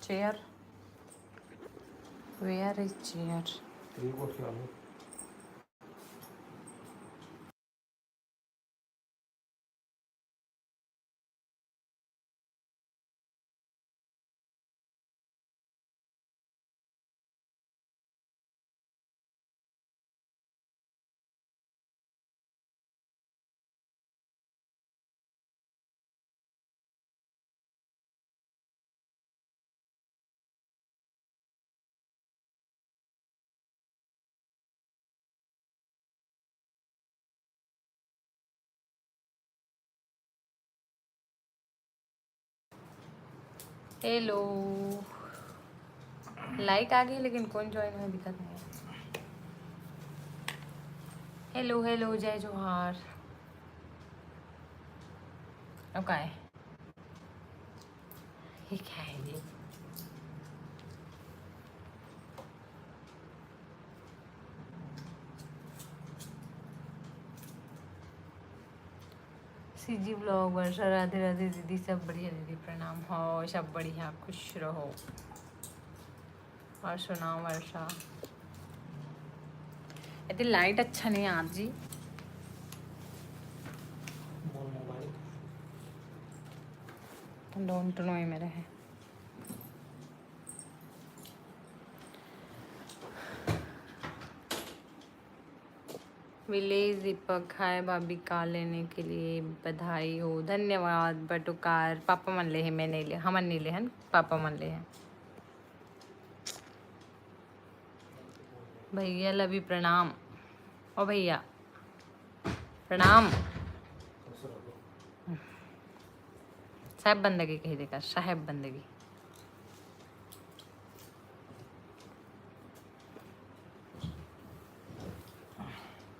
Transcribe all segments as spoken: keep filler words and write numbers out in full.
Chair? Where is chair? Hello, light आ गई लेकिन कौन join हुआ दिखत नहीं है। Hello, hello, जय जोहार। अब का है? ये क्या है ये? CG vlog, वर्षा, राधे राधे दीदी, सब बढ़िया दीदी, प्रणाम। हो, सब बढ़िया, खुश रहो। और सुनाओ वर्षा, यदि light अच्छा नहीं है आप जी, don't know, ये मेरा है। विलेज दीपक, हाय भाभी, car लेने के लिए बधाई हो, धन्यवाद। बटू car पापा मन ले हे, मैं नहीं ले, हमन नहीं ले हन, पापा मन ले हे। भैया ला भी प्रणाम। ओ भैया प्रणाम। साहेब बंदगी कही देखा, साहेब बंदगी।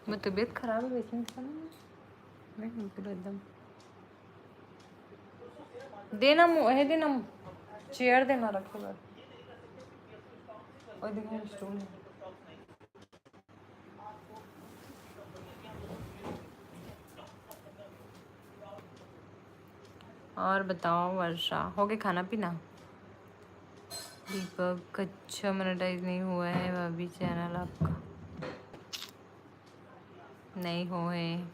मैं तबीयत खराब है वैसे, नहीं, पूरा एकदम। देना मु-, हे देना मु-, chair देना रखे बर। ओए देखो, stool है। और बताओ वर्षा, हो गए खाना पीना? दीपक, अच्छा monetize नहीं हुआ है भाभी channel आपका? नहीं हो है,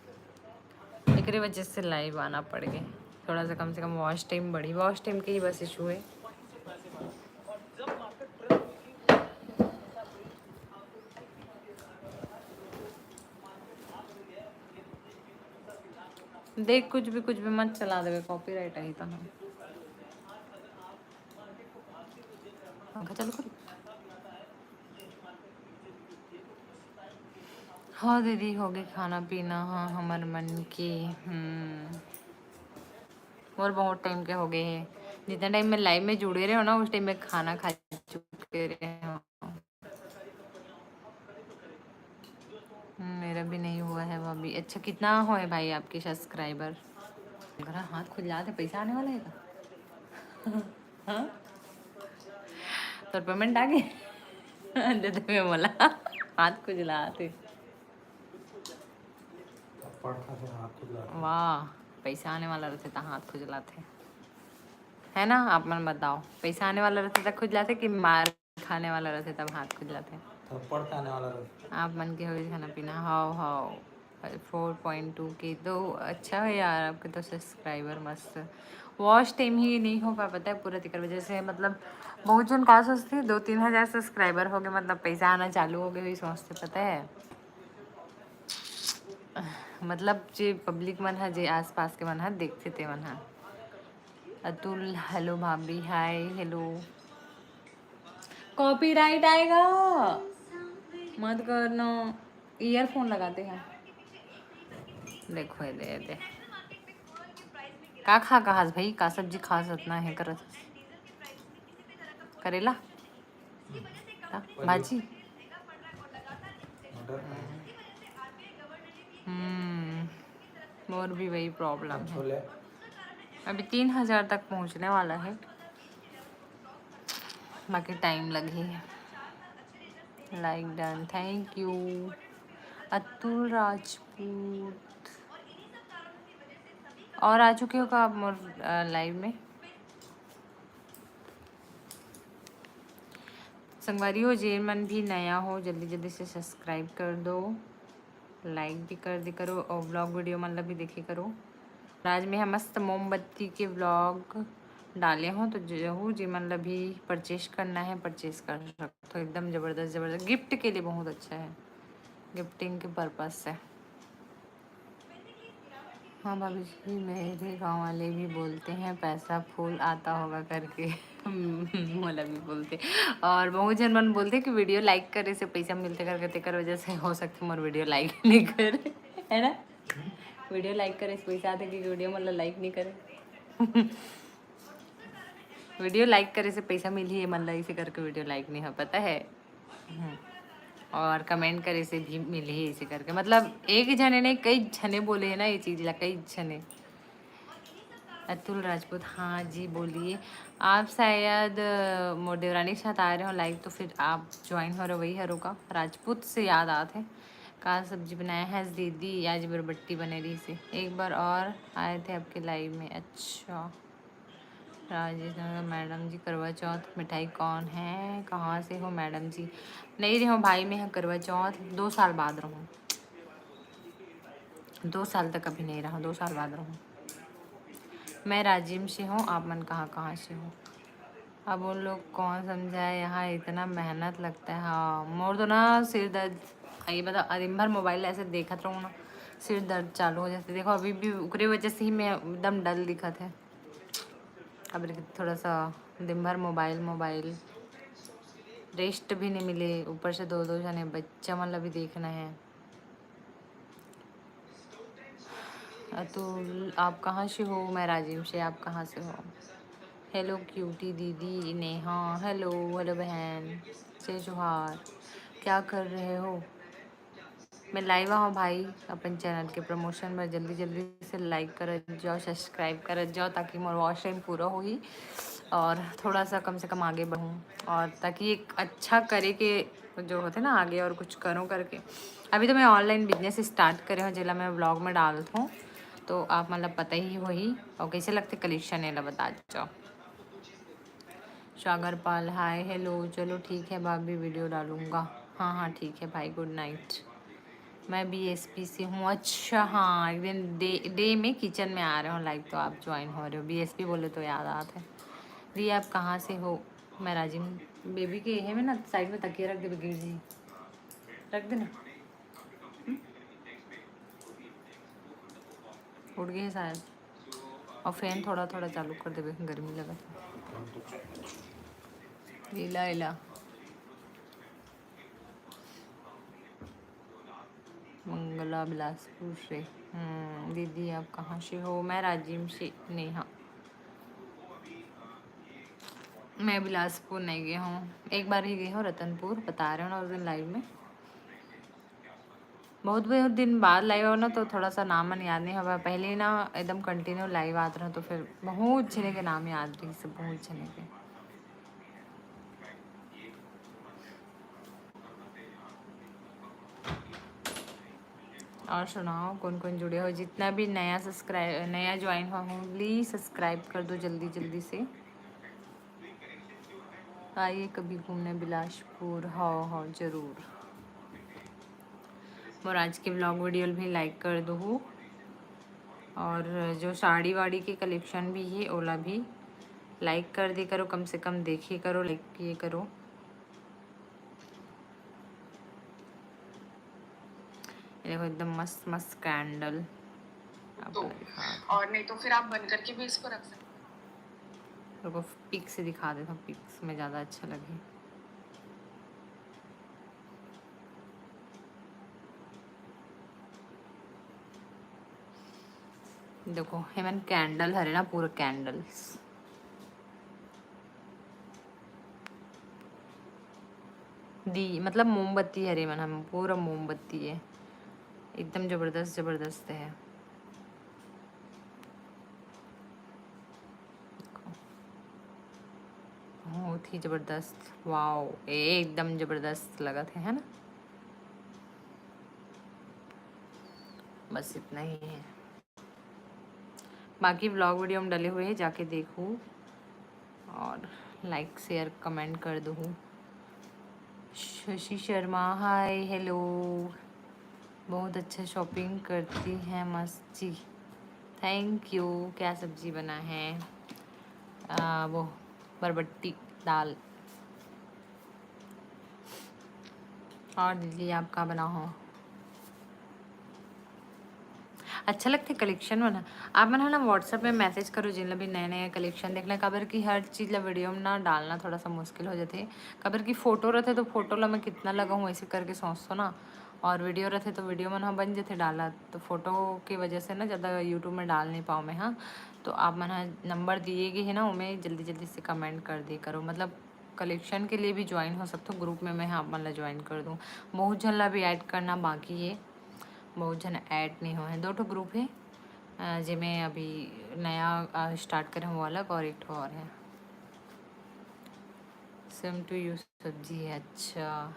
एकरे वजह से live आना पड़ गए। थोड़ा सा कम से कम watch time बढ़ी, watch time के ही बस issue है। देख, कुछ भी, कुछ भी मत चला देवे, copyright आई तो हम। पंखा चालू करो। हाँ दीदी, हो गए खाना पीना, हाँ, हमर मन के। हम्म, मोर बहुत time के हो गए है। जितना time मैं live में जुड़े रहे हो ना, उस time में खाना खा चुके रहे हो। हम्म, मेरा भी नहीं हुआ है भाभी। अच्छा, कितना हो है भाई आपके subscriber? मेरा हाथ खुजलात है, पैसा आने वाला है का? हाँ? तोर payment आ गए? दे दे मैं बोला, हाथ खुजलात है। थप्पड़ खा के हाथ खुजलात है। वाह, पैसा आने वाला रहते तो हाथ खुजलात है, है ना? आप मन बताओ, पैसा आने वाला रहते तो खुजलाते कि मार खाने वाला रहते तब हाथ खुजलाते? थप्पड़ खाने वाला रहते। आप मन के हो गए खाना पीना? हाव, हाव। Four point two के तो अच्छा है यार, आपके तो subscriber मस्त। Watch time ही नहीं हो पा, पता है, पूरा तेकर वजह से, मतलब, बहुत जन का सोचते, दो तीन हजार subscriber हो गए, मतलब, पैसा आना चालू हो गए, वही सोचते, पता है, मतलब, जे public मन है, जे आसपास के मन है, देखते ते मन है। अतुल, hello भाभी, hi, hello। Copyright आएगा, मत करना। Earphone लगाते हैं। देखो, ये दे, ये दे। का खा, कहास भाई, का सब्जी खास, इतना है करत? करेला? का? भाजी? मटर। हम्म, मोर भी वही problem है। छोले। अभी तीन हजार तक पहुंचने वाला है, बाकी time लगही। Like done, thank you। Atul Rajput, और आ चुके हो का आप मोर, अ, live में? संगवारी हो, जेन मन भी नया हो, जल्दी जल्दी से सब्सक्राइब कर दो, लाइक भी कर दे करो और व्लॉग वीडियो मन ला भी देखे करो। और आज मैं ह मस्त मोमबत्ती के व्लॉग डाले हों, तो जहू जेमन ला भी परचेज करना है, परचेज कर सकते हो। एकदम जबरदस्त, जबरदस्त, गिफ्ट के लिए बहुत अच्छा है, गिफ्टिंग के पर्पस से। हाँ भाभी जी, मेरे गाँव वाले भी बोलते हैं पैसा फूल आता होगा करके। मोला भी बोलते, और बहुत झन मन बोलते कि वीडियो लाइक करे से पैसा मिलथे करके, तेकर वजह से हो सकथे मोर वीडियो लाइक नहीं करे, है ना? वीडियो लाइक करे से पैसा आथे कि वीडियो मतलब लाइक नहीं करे। वीडियो लाइक करे से पैसा मिलही, ये मन ला इसे करके वीडियो लाइक नहीं हो, पता है? हम्म। और कमेंट करे से भी मिलही इसे करके, मतलब एक झने नहीं, कई झने बोले है ना ये चीज ला, कई झने। अतुल राजपूत, हाँ जी बोलिए। आप शायद, अ, मोर देवरानी के साथ आ रहे हो लाइव, तो फिर आप ज्वाइन हो रहे हो, वही हरो का? राजपूत से याद आत है, का सब्जी बनाया है दीदी? आज बरबट्टी बने रही से। एक बार और आए थे आपके लाइव में। अच्छा, राजेश नगर, मैडम जी, करवा चौथ मिठाई कौन है, कहाँ से हो मैडम जी? नहीं रहे हो भाई, मैं ह करवा चौथ दो साल बाद रहूँ, दो साल तक अभी नहीं रहा, दो साल बाद रहूँ। मैं राजिम से हूँ, आप मन कहाँ कहाँ से हो? अब उन लोग कौन समझाए, यहाँ इतना मेहनत लगता है। हाँ, मोर तो ना सिर दर्द, ये बता, दिन भर मोबाइल ऐसे देखत रहूँ ना, सिर दर्द चालू हो जाते। देखो अभी भी ओकरे वजह से ही मैं एकदम डल दिखत है। अब थोड़ा सा दिन भर मोबाइल मोबाइल, रेस्ट भी नहीं मिले, ऊपर से दो दो जने बच्चा मन ला भी देखना है। अतुल, आप कहाँ से हो? मैं राजिम से, आप कहाँ से हो? हेलो क्यूटी दीदी नेहा, हेलो, हेलो बहन, से जोहार। क्या कर रहे हो? मैं लाइव आऊँ भाई, अपन चैनल के प्रमोशन बर जल्दी जल्दी से लाइक करत जाओ, सब्सक्राइब करत जाओ, ताकि मोर वॉच टाइम पूरा होही और थोड़ा सा कम से कम आगे बढ़ूँ, और ताकि एक अच्छा करे के जो होते ना आगे और कुछ करूँ करके। अभी तो मैं ऑनलाइन बिजनेस स्टार्ट करे हूँ, जेला मैं व्लॉग में डालत हूँ, तो आप मतलब पता ही होही। और कैसे लगते कलेक्शन, एला बता जाओ। सागर पाल, हाय, हेलो, चलो ठीक है भाभी, वीडियो डालूंगा। हाँ हाँ ठीक है भाई, गुड नाइट। मैं बीएसपी से हूँ। अच्छा, हाँ, एक दिन डे डे में किचन में आ रहे हो लाइव, तो आप ज्वाइन हो रहे हो। बीएसपी बोले तो याद आत है। दी, आप कहाँ से हो? मैं राजिम। बेबी के ये में ना साइड में तकिया रख दे, गिर जी, रख देना। हम्म? उठ गए शायद। और फैन थोड़ा थोड़ा चालू कर देबे, गर्मी लगत है। लीला इला। मंगला बिलासपुर से। हम्म, दीदी आप कहाँ से हो? मैं राजिम से, नेहा। मैं बिलासपुर नहीं गई हूँ, एक बार ही गई हूँ रतनपुर, बता रहे हो ना उस दिन लाइव में। बहुत बहुत दिन बाद लाइव हो ना, तो थोड़ा सा नाम मन याद नहीं हवा। पहले ना एकदम कंटिन्यू लाइव आत रहो, तो फिर बहुत झने के नाम याद रही से, बहुत झने के। और सुनाओ, कौन कौन जुड़े हो? जितना भी नया सब्सक्राइब, नया ज्वाइन हुआ हो, प्लीज सब्सक्राइब कर दो जल्दी जल्दी से। आइए कभी घूमने बिलासपुर। हाँ हाँ, जरूर। मोर आज के व्लॉग वीडियो भी लाइक कर दो, और जो साड़ी वाड़ी के कलेक्शन भी है, ओला भी लाइक कर दे करो, कम से कम देखे करो, लाइक किए करो। ये देखो, एकदम मस्त मस्त कैंडल। आप तो, लोग दिखा दो। और नहीं तो फिर आप बंद करके भी इसको रख सकते हो। रुको, पिक से दिखा देता हूँ, पिक्स में ज़्यादा अच्छा लगे। देखो, हेमन कैंडल हरे ना, पूरा कैंडल्स। दी मतलब मोमबत्ती हरे मन, हम पूरा मोमबत्ती है, एकदम जबरदस्त जबरदस्त है। बहुत ही जबरदस्त, वाओ, एकदम जबरदस्त लगत है, है ना? बस इतना ही है। बाकी व्लॉग वीडियो में डले हुए हैं, जाके देखो और लाइक शेयर कमेंट कर दो। शशि शर्मा, हाय, हेलो। बहुत अच्छा शॉपिंग करती हैं मस्त जी। Thank you. क्या सब्जी बना है? आ, वो बरबट्टी दाल। और दीदी, आप का बना हो? अच्छा लगथे कलेक्शन मन ह। आप मन ह ना WhatsApp में मैसेज करो, जिन ला भी नया नया कलेक्शन देखना है, काबर कि हर चीज ला वीडियो में ना डालना थोड़ा सा मुश्किल हो जाथे। काबर कि फोटो रहथे तो फोटो ला मैं कितना लगाऊँ, ऐसे करके सोचथों ना, और वीडियो रहथे तो वीडियो मन ह बन जाथे डाला, तो फोटो के वजह से ना ज़्यादा YouTube में डाल नहीं पाऊँ मैं। हाँ, तो आप मन ह नंबर दिए गए है ना, ओमे जल्दी जल्दी से कमेंट कर दिए करो, मतलब कलेक्शन के लिए भी ज्वाइन हो सकते हो ग्रुप में, मैं आप मन ला ज्वाइन कर दूँ। बहुत झन ला भी ऐड करना बाकी है, बहुत झन ऐड नहीं हुए हैं। दो ठो ग्रुप है, अ, जेमे अभी नया, अ, स्टार्ट करे हैं वो अलग, और एक ठो और है। सेम टू यू सब्जी है। अच्छा,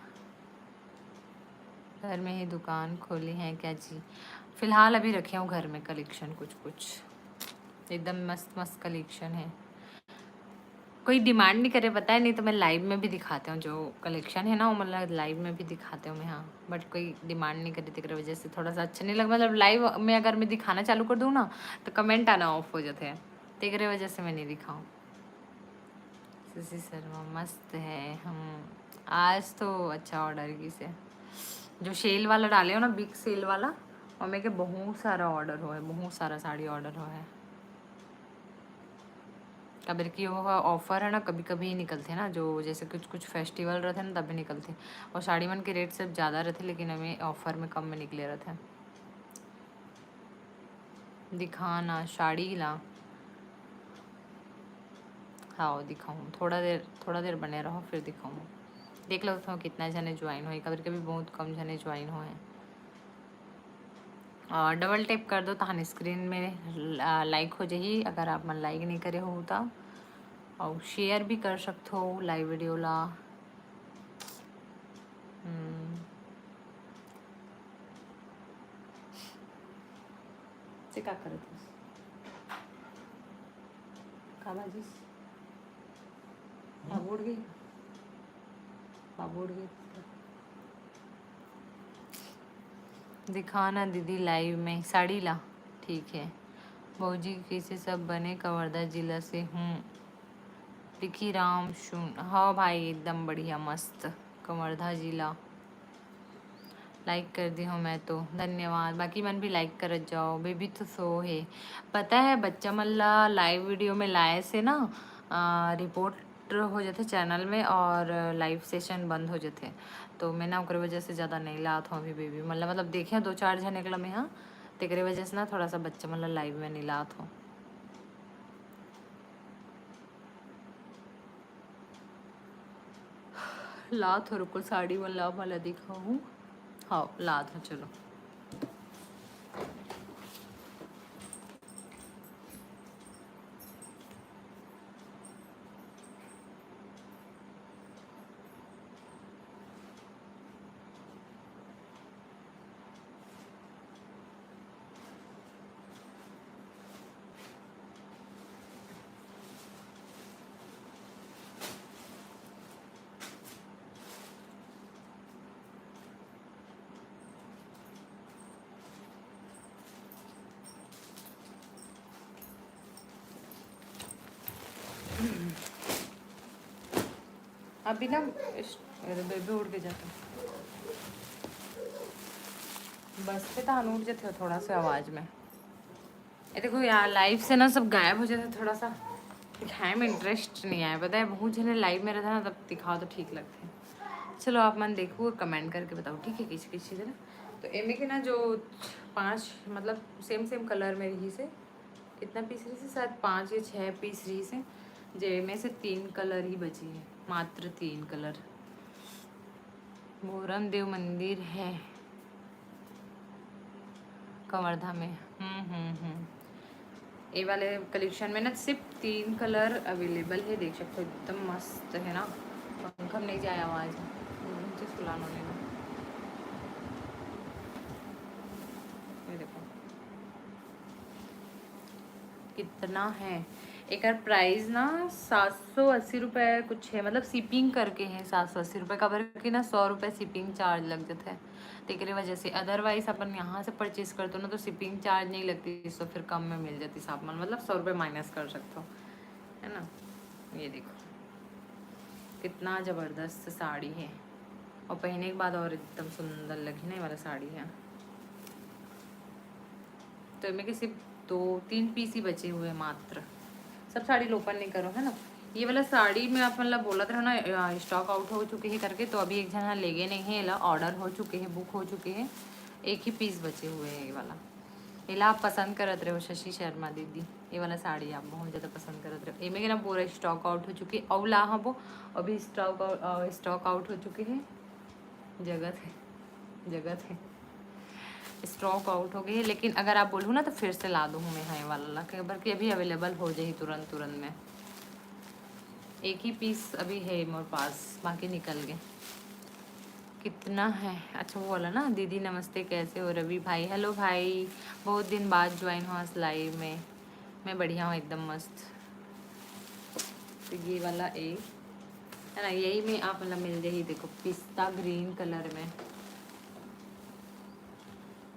घर में ही दुकान खोली है क्या जी? फिलहाल अभी रखे हूँ घर में कलेक्शन कुछ कुछ, एकदम मस्त मस्त कलेक्शन है। कोई डिमांड नहीं करे, पता है, नहीं तो मैं लाइव में भी दिखाते हूँ, जो कलेक्शन है ना, वो मतलब लाइव में भी दिखाते हूँ मैं। हाँ, बट कोई डिमांड नहीं करे, तेकरे वजह से थोड़ा सा अच्छा नहीं लगा। मतलब लाइव में अगर मैं दिखाना चालू कर दूँ ना, तो कमेंट आना ऑफ हो जाते हैं, तेकरे वजह से मैं नहीं दिखाऊँ। शशि शर्मा मस्त है। हम आज तो अच्छा ऑर्डर की से, जो सेल वाला डाले हो ना, बिग सेल वाला, ओमे के बहुत सारा ऑर्डर होए, बहुत सारा साड़ी ऑर्डर होए। काबर कि वो ऑफर है ना, कभी कभी ही निकलते हैं ना, जो जैसे कुछ कुछ फेस्टिवल रहते हैं ना, तभी निकलते हैं। और साड़ी मन के रेट सब ज़्यादा रहते, लेकिन हमें ऑफर में कम में निकले रहते हैं। दिखाना साड़ी ला। हाँ, दिखाऊँ, थोड़ा देर, थोड़ा देर बने रहो, फिर दिखाऊँ। देख लो तो कितना जने ज्वाइन होए, कभी कभी बहुत कम जने ज्वाइन होए। और डबल टैप कर दो, तहान स्क्रीन में ला-, लाइक हो जाही, अगर आप मन लाइक नहीं करे हो तो। और शेयर भी कर सकते हो लाइव वीडियो ला। हम्म। से का करत हस? का बाजिस? बाबू उठ गई? बाबू उठ गई? दिखाना दीदी लाइव में साड़ी ला। ठीक है भौजी, कैसे सब बने? कवर्धा जिला से हूँ। विकी राम सुन, हाँ भाई, एकदम बढ़िया, मस्त। कवर्धा जिला। लाइक कर दी हूँ मैं तो, धन्यवाद। बाकी मन भी लाइक करत जाओ। बेबी तो सो है। पता है, बच्चा मन ला लाइव वीडियो में लाए से ना, आ, रिपोर्ट हो जाथे चैनल में और लाइव सेशन बंद हो जाथे। तो मैं ना ओकरे वजह से ज़्यादा नहीं लात हूँ अभी बेबी मन ला, मतलब देखे दो चार झन एकला में, हाँ, तेकरे वजह से ना थोड़ा सा बच्चा मन ला लाइव में नहीं लात हूँ। लात हो, रुको, साड़ी मन ला, मन ला दिखाऊँ। हाँ, लात हो, चलो। अभी ना इस-, अरे बेबी उड़ के जाता। बस पे तो उड़ जाते हो थोड़ा सा आवाज में। ये देखो यार, लाइव से ना सब गायब हो जाता है थोड़ा सा, दिखाए में इंटरेस्ट नहीं आया, पता है, बहुत जने लाइव में रहता ना, तब दिखाओ तो ठीक लगते हैं। चलो, आप मन देखो, कमेंट करके बताओ, ठीक है, किसी किसी तरह। तो एमे के ना जो पांच, मतलब सेम सेम कलर में रही से, कितना पीस रही से, शायद पांच या छह पीस रही से, जेमे से तीन कलर ही बची है, मात्र तीन कलर। मोरम देव मंदिर है कवर्धा में। हम्म, हम्म, हम्म। ये वाले कलेक्शन में ना सिर्फ तीन कलर अवेलेबल है, देख सकते हो, एकदम मस्त है ना। पंखा में नहीं जाए आवाज, नीचे सुलाना नहीं। ये देखो कितना है, एकर प्राइस ना सात सौ अस्सी रुपये कुछ है, मतलब शिपिंग करके है सात सौ अस्सी रुपये, काबर कि ना सौ रुपये शिपिंग चार्ज लग जाता है, तेकरे वजह से। अदरवाइज अपन यहाँ से परचेज करते हो ना, तो शिपिंग चार्ज नहीं लगती, तो फिर कम में मिल जाती सामान, मतलब सौ रुपये माइनस कर सकते हो, है ना। ये देखो, कितना ज़बरदस्त साड़ी है, और पहने के बाद और एकदम सुंदर लगी ना ये वाला साड़ी है। तो इनमें के सिर्फ दो तीन पीस ही बचे हुए हैं मात्र। सब साड़ी ला ओपन नहीं करो, है ना। ये वाला साड़ी में आप मतलब बोलत रहो ना, स्टॉक आउट हो चुके हैं करके, तो अभी एक झन हा लेगे नहीं है, एला ऑर्डर हो चुके हैं, बुक हो चुके हैं, एक ही पीस बचे हुए हैं ये वाला। एला आप पसंद करत रहे हो शशि शर्मा दीदी, ये वाला साड़ी आप बहुत ज़्यादा पसंद करत रहे हो। एमे के ना पूरा स्टॉक आउट हो चुके, अउ ला हबो, अभी स्टॉक स्टॉक आउट हो चुके हैं, जगत है, जगत है, स्टॉक आउट हो गई है। लेकिन अगर आप बोलू ना तो फिर से ला दूँ मैं, हाँ, ये वाला ला के, बल्कि अभी अवेलेबल हो जाही तुरंत तुरंत में। एक ही पीस अभी है मोर पास, बाकी निकल गए। कितना है? अच्छा, वो वाला ना। दीदी नमस्ते, कैसे हो? रवि भाई, हेलो भाई, बहुत दिन बाद ज्वाइन हुआ इस लाइव में। मैं बढ़िया हूँ, एकदम मस्त। तो ये वाला एक है ना, यही में आप मतलब मिल जाही, देखो, पिस्ता ग्रीन कलर में।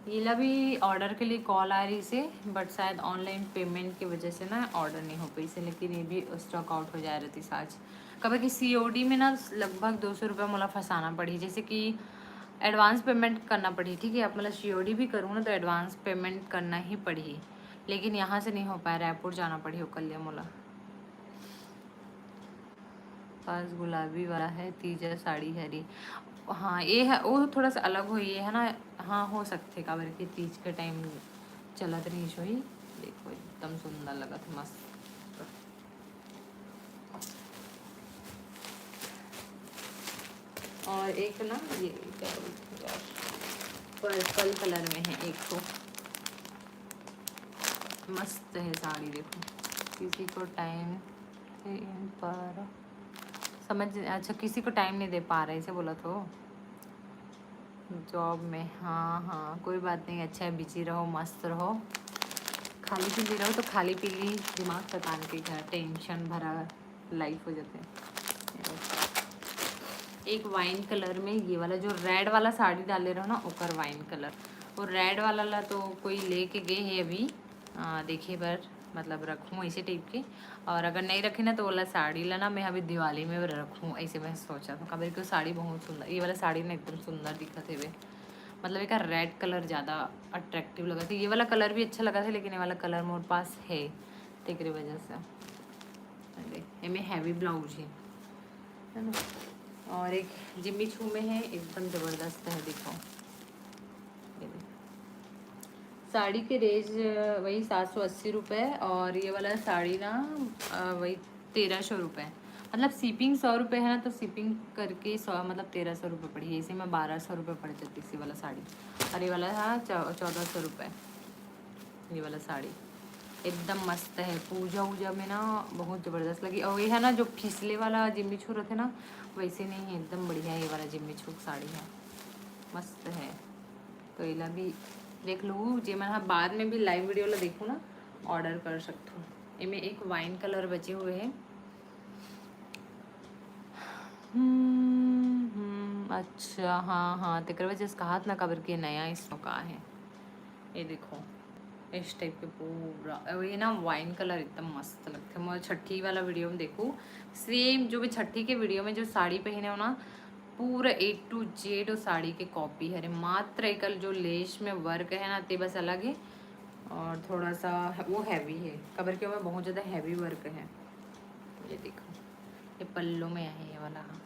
येला भी ऑर्डर के लिए कॉल आ रही से, बट शायद ऑनलाइन पेमेंट की वजह से ना ऑर्डर नहीं हो पाई से, लेकिन ये भी स्टॉक आउट हो जाए रहती आज। काबर कि सीओडी में ना लगभग दो सौ रुपये मोला फंसाना पड़ी, जैसे कि एडवांस पेमेंट करना पड़ी, ठीक है। आप मतलब सीओडी भी करूँ ना तो एडवांस पेमेंट करना ही पड़ी, लेकिन यहाँ से नहीं हो पाया, रायपुर जाना पड़ी ओकर लिए मोला। पास गुलाबी वाला है, तीजा साड़ी हरी। हाँ, ये है, वो थोड़ा सा अलग होही, ये है ना। हाँ, हो सकथे, काबर कि तीज के टाइम चलत रहिस होही। देखो, एकदम सुंदर लगत हे, मस्त। और एक ना, ये क्या बोलते हैं यार, पर्पल कलर में है एक ठो, मस्त है साड़ी। देखो, किसी को टाइम इन पर समझ, अच्छा, किसी को टाइम नहीं दे पा रहे, इसे बोला तो जॉब में। हाँ, हाँ, कोई बात नहीं, अच्छा है, बिजी रहो, मस्त रहो। खाली पीली रहो तो खाली पीली दिमाग शैतान के घर, टेंशन भरा लाइफ हो जाते हैं। एक वाइन कलर में ये वाला, जो रेड वाला साड़ी डाले रहो ना, ओकर वाइन कलर। वो रेड वाला ला तो कोई लेके गए है अभी, आ, देखे बर, मतलब रखूँ ऐसे टाइप के। और अगर नहीं रखे ना, तो ओला साड़ी ला ना मैं अभी दिवाली में रखूँ, ऐसे मैं सोचा था। काबर कि वो साड़ी बहुत सुंदर, ये वाला साड़ी ना एकदम सुंदर दिखत हेवे। मतलब एक रेड कलर ज़्यादा अट्रैक्टिव लगत हे। ये वाला कलर भी अच्छा लगत हे, लेकिन ये वाला कलर मोर पास है, तेकरे वजह से। अरे, एमे हैवी ब्लाउज है, है ना। और एक जिम्मी चू में है, एकदम ज़बरदस्त है, देखो। ये देखो। साड़ी के रेंज, अ, वही सात सौ अस्सी रुपये, और ये वाला साड़ी ना, अ, वही तेरह सौ रुपये। मतलब शिपिंग सौ रुपये है ना, तो शिपिंग करके सौ, मतलब तेरह सौ रुपये पड़ी है। इसे में बारह सौ रुपये पड़ जाती, इसी वाला साड़ी। और ये वाला था चौ-, चौदह सौ रुपये। ये वाला साड़ी एकदम मस्त है, पूजा वूजा में ना बहुत ज़बरदस्त लगी। और ये है ना, जो फिसले वाला जिम्मी चू रथे ना, वैसे नहीं है, एकदम बढ़िया ये वाला जिम्मी चू साड़ी है, मस्त है। तो एला भी देख लो, जे मन ह बाद में भी लाइव वीडियो ला देखू ना, ऑर्डर कर सकथो। एमे एक वाइन कलर बचे हुए है। हम्म, हम्म, अच्छा, हाँ, हाँ, तेकर वजह से कहात ना, काबर के नया स्टॉक आ है। ये देखो, इस टाइप के पूरा, और ये ना वाइन कलर एकदम मस्त लगथे। मोर छठी वाला वीडियो में देखू, सेम जो भी छठी के वीडियो में जो साड़ी पहने हो ना, पूरा ए टू जेड वो साड़ी के कॉपी हरे। मात्र एकर जो लेस में वर्क है ना, ते बस अलग है, और थोड़ा सा वो हैवी है, काबर के ओमे बहुत ज़्यादा हैवी वर्क है। ये देखो, ये पल्लू में है ये वाला, हाँ।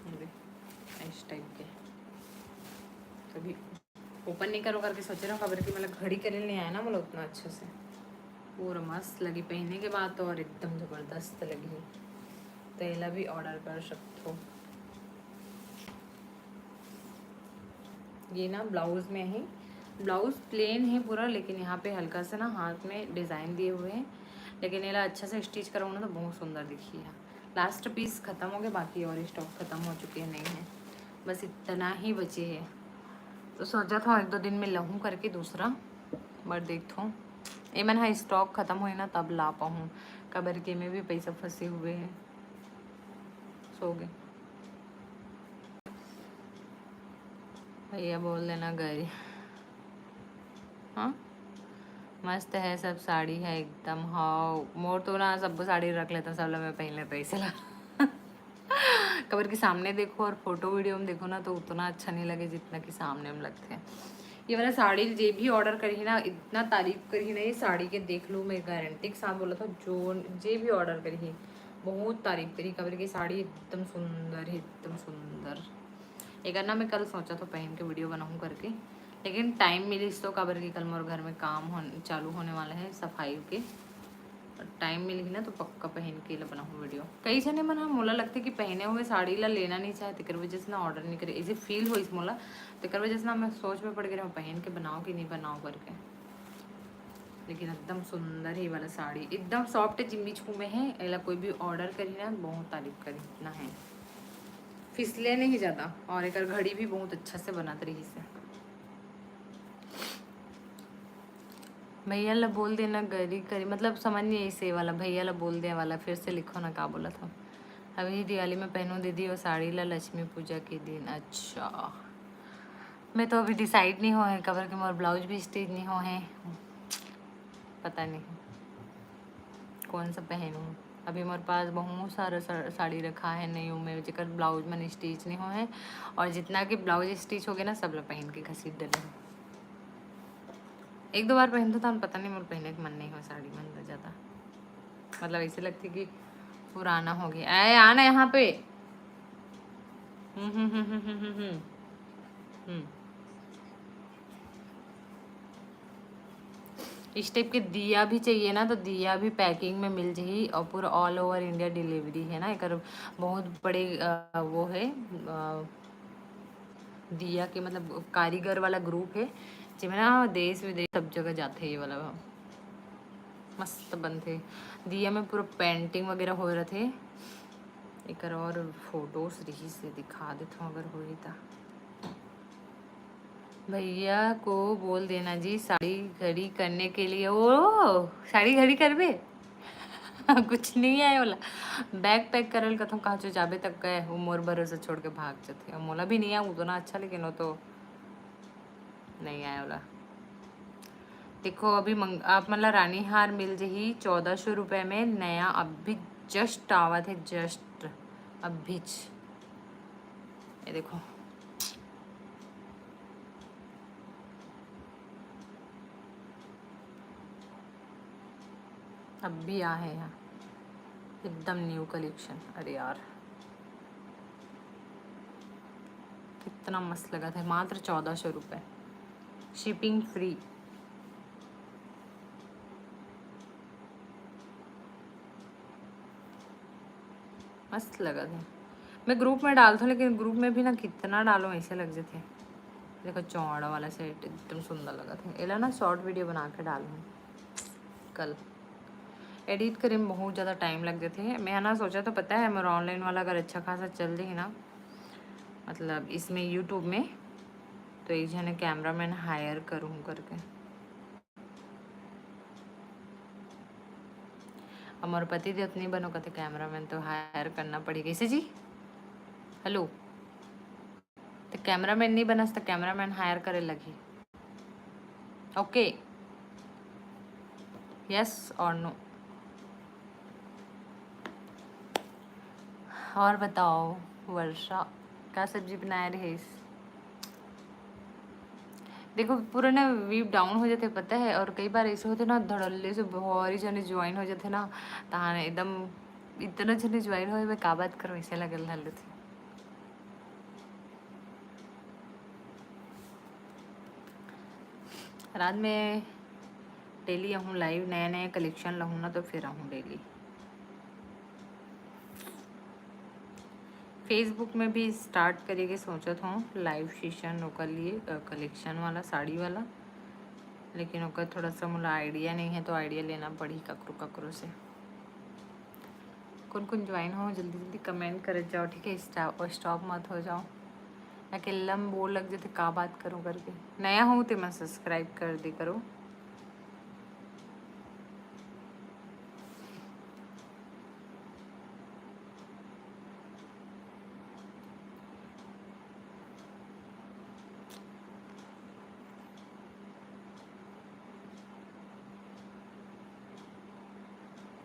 ये देख, इस टाइप के। तो अभी ओपन नहीं करो करके सोच रहा हूँ, काबर कि मतलब घड़ी करे नहीं आया ना मोला उतना अच्छा से। पूरा मस्त लगी पहने के बाद तो, और एकदम ज़बरदस्त लगी। तो एला भी ऑर्डर कर सकते हो। ये ना ब्लाउज में है, ब्लाउज प्लेन है पूरा, लेकिन यहाँ पे हल्का सा ना हाथ में डिज़ाइन दिए हुए हैं। लेकिन एला अच्छा से स्टिच कराऊँ ना, तो बहुत सुंदर दिखी है। लास्ट पीस ख़त्म हो गए, बाकी और स्टॉक ख़त्म हो चुके हैं, नहीं है। बस इतना ही बचे है। तो सोचा था एक दो दिन में लहूँ करके दूसरा, but देखथों, एमन ह stock खत्म होए ना, तब ला पाहूँ, काबर के में भी पैसा फंसे हुए है। सो गए भैया, बोल देना गरी। हाँ, मस्त है सब साड़ी है एकदम। हाँ, मोर तो ना सब साड़ी रख लेता, सब ला मैं पहन लेता इसे ला। काबर के सामने देखो और photo video में देखो ना, तो उतना अच्छा नहीं लगे जितना कि सामने में लगते हैं। ये वाला साड़ी जे भी order करही ना, इतना तारीफ करही ना ये साड़ी के, देख लो, मैं guarantee के साथ बोला था, जो जे भी order करही बहुत तारीफ करही, काबर के साड़ी एकदम सुंदर है, एकदम सुंदर। एकर ना मैं कल सोचा था पहन के video बनाऊँ करके, लेकिन time मिलिस तो, काबर के कल मोर घर में काम होन-, चालू होने वाला है सफाई के। Time मिलही ना तो पक्का पहन के ला बनाहूँ video। कई झने मन ह मोला लगथे कि पहने हुए साड़ी ला लेना नहीं चाहे, तेकर वजह से ना order नहीं करे, ऐसे feel होइस मोला। तेकर वजह से ना मैं सोच में पड़ गई रहूँ, पहन के बनाओ कि नहीं बनाओ करके। लेकिन एकदम सुंदर है ये वाला साड़ी, एकदम soft जिम्मी छू में है। एला कोई भी order करी ना, बहुत तारीफ करी, इतना है, फिसले नहीं ज़्यादा। और एकर घड़ी भी बहुत अच्छा से बनत रही से। भैया ला बोल देना गरी करी, मतलब समझ नहीं आई से वाला, भैया ला बोल दे वाला, फिर से लिखो ना का बोला था। अभी दिवाली में पहनूं दीदी वो साड़ी ला लक्ष्मी पूजा के दिन। अच्छा, मैं तो अभी decide नहीं हो है, काबर के मोर blouse भी stitch नहीं हो है, पता नहीं कौन सा पहनूं। अभी मोर पास बहुत सारा सा-, साड़ी रखा है नई में, जेकर blouse मन stitch नहीं हो है, और जितना कि blouse stitch हो गया ना, सब ला पहन के घसीट डले हूँ। एक दो बार पहनथों, तहन पता नहीं, मोर पहने के मन नहीं हो साड़ी मन ला ज़्यादा, मतलब ऐसे लगथे कि पुराना हो गया। आए, आना यहाँ पे। हम्म, हम्म, हम्म, हम्म, हम्म, हम्म, हम्म। इस type के दिया भी चाहिए ना, तो दिया भी packing में मिल जाही और पूरा all over India delivery है ना। एकर बहुत बड़े, अ, वो है, अ, दिया के मतलब कारीगर वाला group है, जेमे ना देश विदेश सब जगह जाथे ये वाला। मस्त बनथे। दिया में पूरा painting वगैरह होए रथे। एकर और photos रही से दिखा देथों अगर होही ता। भैया को बोल देना जी साड़ी घड़ी करने के लिए। ओ, साड़ी घड़ी करबे? कुछ नहीं आए वाला। Bag pack करल कथों, कहाँ चो जाबे तक गए, वो मोर भरोसा छोड़ के भाग जाथे। अब मोला भी नहीं आए उतना अच्छा, लेकिन वो तो नहीं आए वाला। देखो, अभी मंग-, आप मन ला रानी हार मिल जही चौदह सौ रुपये में नया, अभी just आवत है, just अभीच। ये देखो, अभी आ है यहाँ, एकदम new collection। अरे यार, कितना मस्त लगथे, मात्र चौदह सौ रुपये, shipping free। मस्त लगथे। मैं group में डालथों, लेकिन group में भी ना कितना डालो, ऐसे लग जाथे। देखो, चौड़ा वाला set एकदम सुंदर लगथे। एला ना short video बना के डालहूँ कल। Edit करे में बहुत ज़्यादा time लग जाथे। मैं ना सोचा तो पता है, मोर online वाला अगर अच्छा खासा चल जाही ना, मतलब इसमें YouTube में, तो एक झने cameraman hire करूँ करके। अब मोर पति देव नहीं बनो कथे cameraman, तो hire करना पड़ी। कैसे जी? Hello, तो cameraman नहीं बनस तो cameraman hire करे लगही। Okay, yes or no? और बताओ वर्षा, का सब्जी बनाए रहिस? देखो, पूरा ना view down हो जाथे, पता है, और कई बार ऐसे होथे ना, धड़ल्ले से भारी जने join हो जाथे ना, तहान एकदम इतना जने join होए, मैं का बात करूँ, ऐसे लगल रहल थे। रात में daily आहूँ live, नया नया collection लाहूँ ना, तो फिर आहूँ daily। Facebook में भी start करे के सोचत हूँ live session ओकर लिए, अ, collection वाला, साड़ी वाला, लेकिन ओकर थोड़ा सा मोला idea नहीं है, तो idea लेना पड़ी ककरो ककरो से। कौन कौन join हो, जल्दी जल्दी comment करत जाओ, ठीक है? Stop, stop मत हो जाओ। अकेल्ला में बोर लग जथे, का बात करूँ करके। नया हो ते मन सब्सक्राइब कर दे करो।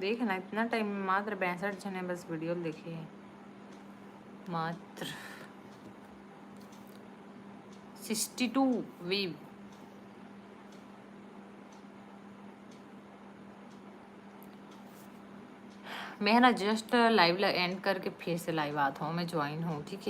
देख ना, इतना टाइम में मात्र बासठ जने बस वीडियो देखे हैं, मात्र सिक्सटी टू वीव। मैं ना जस्ट लाइव ला एंड करके फिर से लाइव आत हूँ, मैं ज्वाइन हूँ, ठीक